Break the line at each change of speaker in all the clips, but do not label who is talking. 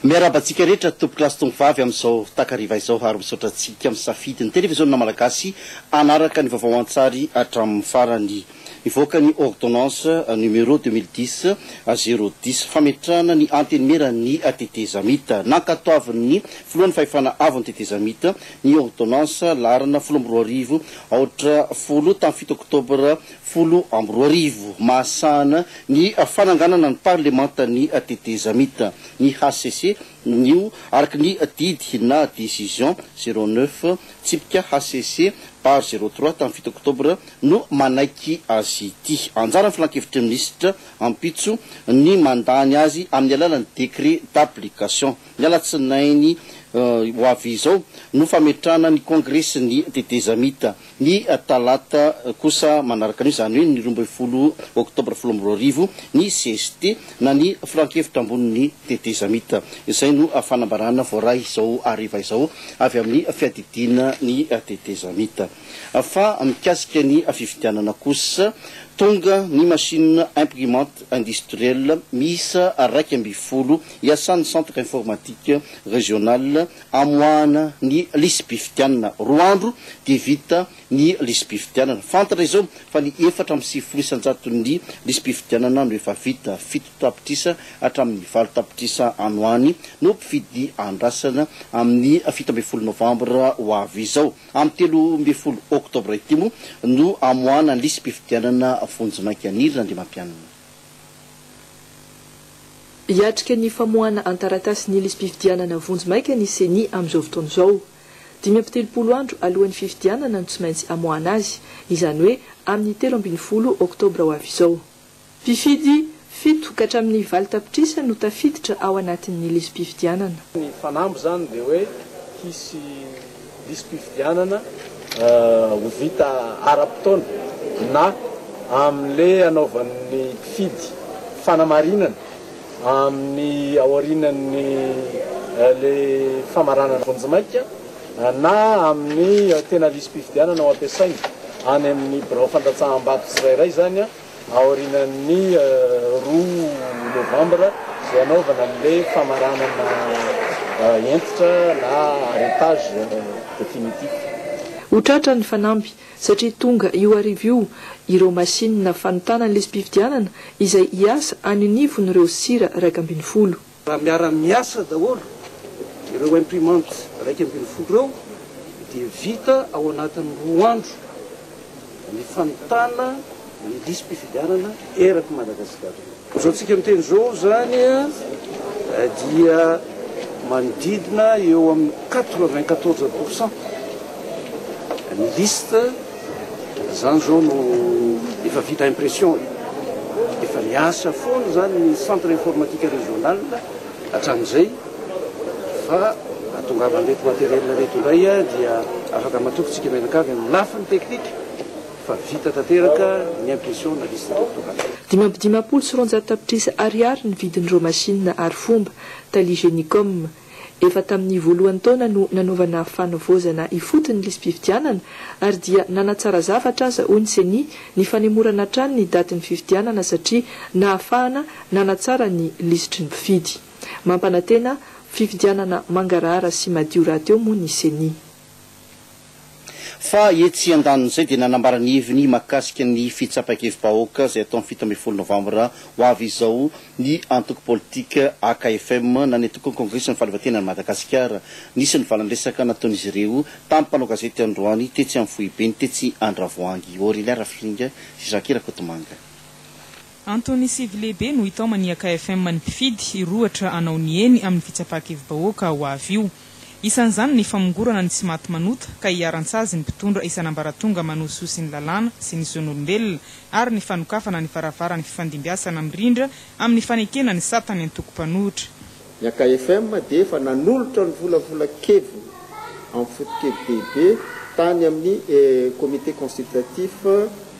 Miarahaba antsika rehetra tompokolahy sy tompovavy amin'izao takariva izao ary misaotra antsika misafidy ny televiziona malagasy hanaraka ny vaovao an-tsary hatramin'ny farany. Nivoaka ny ordonnance numéro 2010 010 fametrahana ny antenimieran'ny tetezamita. Nankatoavin'ny filohan'ny fahefana avon'ny tetezamita ny ordonnance laharana 2010 aotra 10 tamin'ny 7 oktobra 2010 mahasahana ny fananganana ny parlemantan'ny tetezamita, ny hcc io, araka ny didy na décision 09 tsipika hcc barre 03 tamin'ny 7 oktobra no manaiky azy ity. Anjaran'ny filankevitry ny minisitra ampitso ny mandany azy amin'ny alalan'ny décret d'application. Ny alatsinainy ho avy izao no fametrahana ny kongresin'ny tetezamita. Ny talata kosa manaraka an'io, izany hoe ny 12 oktobra 2010, ny cst na ny filankevitra ambonin'ny tetezamita. Izay no fanambarana voaray izao hariva izao avy amin'ny fiadidiana ny tetezamita. Fa mikasika ny fifidianana kosa, tonga ny machine imprimante industrielle miisa 11 hiasan'ny centre informatique régional hamoahana ny lisi-pifidianana. 2 andro dia vita ny lisi-pifidianana. Fantatra izao fa ny 94 isan-jaton'ny lisi-pifidianana no efa vita. 7 tapitrisa hatramin'ny 8 tapitrisa any ho any no mpifidy andrasana amin'ny 17 novambra ho avy izao. Amin'ny 13 oktobra ity moa no hamoahana ny lisi-pifidianana vonjimaika. Nirina Andriamampianina.
Hiatrika ny famoahana an-taratasy ny lisi-pifidianana vonjimaika ny CENI amin'izao fotoana izao. 35 andro alohan'ny fifidianana no tsy maintsy hamoahana azy, izany hoe amin'ny 13 oktobra ho avy izao. Mpifidy 7 ka hatramin'ny 8 tapitrisa no tafiditra ao anatin'ny lisi-pifidianana.
Ny fanamby izany dia hoe hisy lisi-pifidianana ho vita ara-potoana na amin'ilay anaovan'ny mpifidy fanamarinana amin'ny aorianan'ny ilay famaranana vonjimaika na amin'ny tena lisi-pifidianana ho ampiasaina any amin'ny birao fandatsaham-bato tsirairay izany aorianan'ny 2 novambra izay anaovana an'ilay famaranana hentitra na arrêtage définitif.
Ho tratra ny fanamby satria tonga io hariva io ireo masinina fanontana ny lisi-pifidianana izay hiasa any anivon'ireo sira 11.
Raha miara-miasa daholo ireo imprimante 11 ireo dia vita ao anatin'ny 2 andro ny fanontana ny lisi-pifidianana eraky Madagasikara. Izao tsika miteny izao zany dia manodidina eo amin'ny 94% ny liste zany zao no efa vita impression. Efa miasa foana zany ny centre informatique régional hatramin'izay fa ahatongavan'ireto matériel reto indray dia afaka matoky tsika mianakavy amin'ny lafiny teknika fa vita tanteraka ny impression na liste électorale.
255 tapitrisa ariary ny vidin'ireo masinina arifomba Tally-Genicom. Efa tamin'ny voalohany taona no nanaovana fanovozana ifotony ny lisi-pifidianana ary dia nanatsara zavatra aza hoy ny CENI ny fanemorana hatrany ny datin'ny fifidianana satria nahafahana nanatsara ny lisitry ny mpifidy. Mampanantena fifidianana mangarahara sy madio rahateo moa ny CENI.
Fa etsy andanin'izay dia nanambara ny heviny mahakasika ny fitsapan-kevi-bahoaka izay atao amin'ny 17 novambra ho avy izao ny antoko politika AKFM na ny antokon'ny Kongresin'ny Fahaleovantenan'i Madagasikara. Nisy ny valan-dresaka nataon'izy ireo tamin'ny mpanao gazety androany tetsy amin'ny foibeny tetsy Andravoahangy. Aurélia Rafiringa sy Jacques Rakotomanga.
Antony sivy lehibe no hitaoman'ny AKFM ny mpifidy hirohotra hanao ny eny amin'ny fitsapan-kevi-bahoaka ho avy io. Isan'izany ny famongorana ny tsy maty manota ka hiharan-tsazy ny mpitondra isan'ambaratonga manosihosy ny lalàna sy ny zon'olombelona ary ny fanokafana ny varavaran'ny fifandimbiasana mirindra amin'ny fanekena ny satan'ny antoko mpanohitra.
Ny AKFM dia efa nanolotra ny volavolan-keviny amin'ny foto-kevi-dehibe tany amin'ny Comité consultatif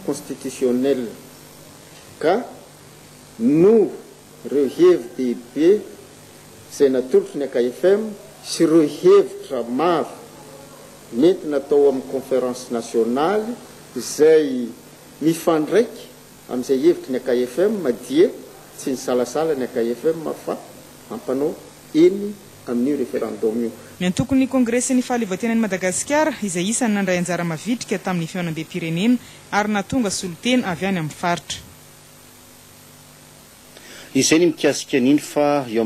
constitutionnel ka noho ireo hevi-dehibe izay natolotry ny AKFM sy ireo hevitra maro nentina tao amin'ny conférence nationale izay mifandraika amin'izay hevitry ny AKFM dia tsy nisalasala ny AKFM fa hampanao eny amin'io référendum io.
Ny antokon'ny Kongresin'ny Fahaleovantenan'i Madagasikara, izay isan'ny nandray anjara mavitrika tamin'ny fihaonambem-pirenena ary nahatonga solontena avy any amin'ny faritra.
Izay ny mikasika an'iny fa eo.